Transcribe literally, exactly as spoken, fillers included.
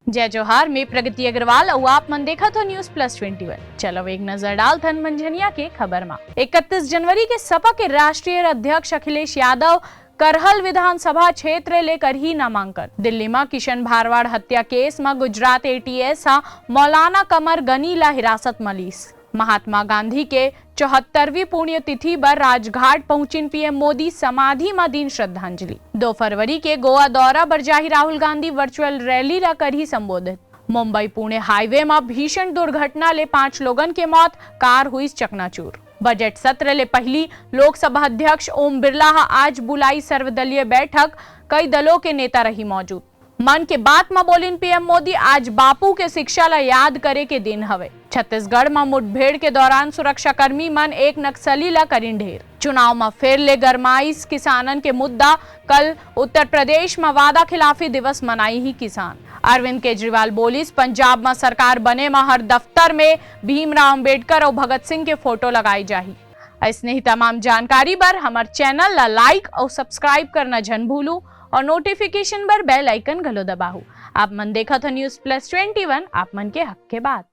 जय जोहार, मैं प्रगति अग्रवाल अउ आप मन देखत हो News Plus Twenty One। चलो एक नजर डालथन मंझनिया के खबर मा। इकतीस जनवरी के सपा के राष्ट्रीय अध्यक्ष अखिलेश यादव करहल विधानसभा क्षेत्र ले करही नामांकन। दिल्ली मा किशन भारवाड़ हत्या केस मा गुजरात एटीएस हा मौलाना कमर गनी ला हिरासत मा लीस। महात्मा गांधी के चौहत्तरवीं पुण्यतिथि बर राजघाट पहुंचिन पीएम मोदी, समाधि मा दीन श्रद्धांजलि। दो फरवरी के गोवा दौरा बर जाही राहुल गांधी, वर्चुअल रैली ला करही संबोधित। मुंबई पुणे हाईवे मा भीषण दुर्घटना ले पांच लोगन के मौत, कार हुईस चकनाचूर। बजट सत्र ले पहिली लोकसभा अध्यक्ष ओम बिरला हा आज बुलाई सर्वदलीय बैठक, कई दलों के नेता रही मौजूद। मन के बात म बोलिन पीएम मोदी, आज बापू के शिक्षा ला याद करे के दिन हवे। छत्तीसगढ़ म मुठभेड़ के दौरान सुरक्षाकर्मी मन एक नक्सली ला करिन ढेर। चुनाव म फेर ले गरमाइस किसानन के मुद्दा, कल उत्तर प्रदेश म वादा खिलाफी दिवस मनाई ही किसान। अरविंद केजरीवाल बोलिस, पंजाब म सरकार बने म हर दफ्तर में भीमराव अंबेडकर अउ भगत सिंह के फोटो लगाई जाही। अइसने ही तमाम जानकारी बर हमर चैनल ला लाइक अउ सब्सक्राइब करना झन भूलू अउ नोटिफिकेशन बर बेल आइकन घलो दबाहू। आप मन देखत हो News Plus Twenty One, आप मन के हक के बात।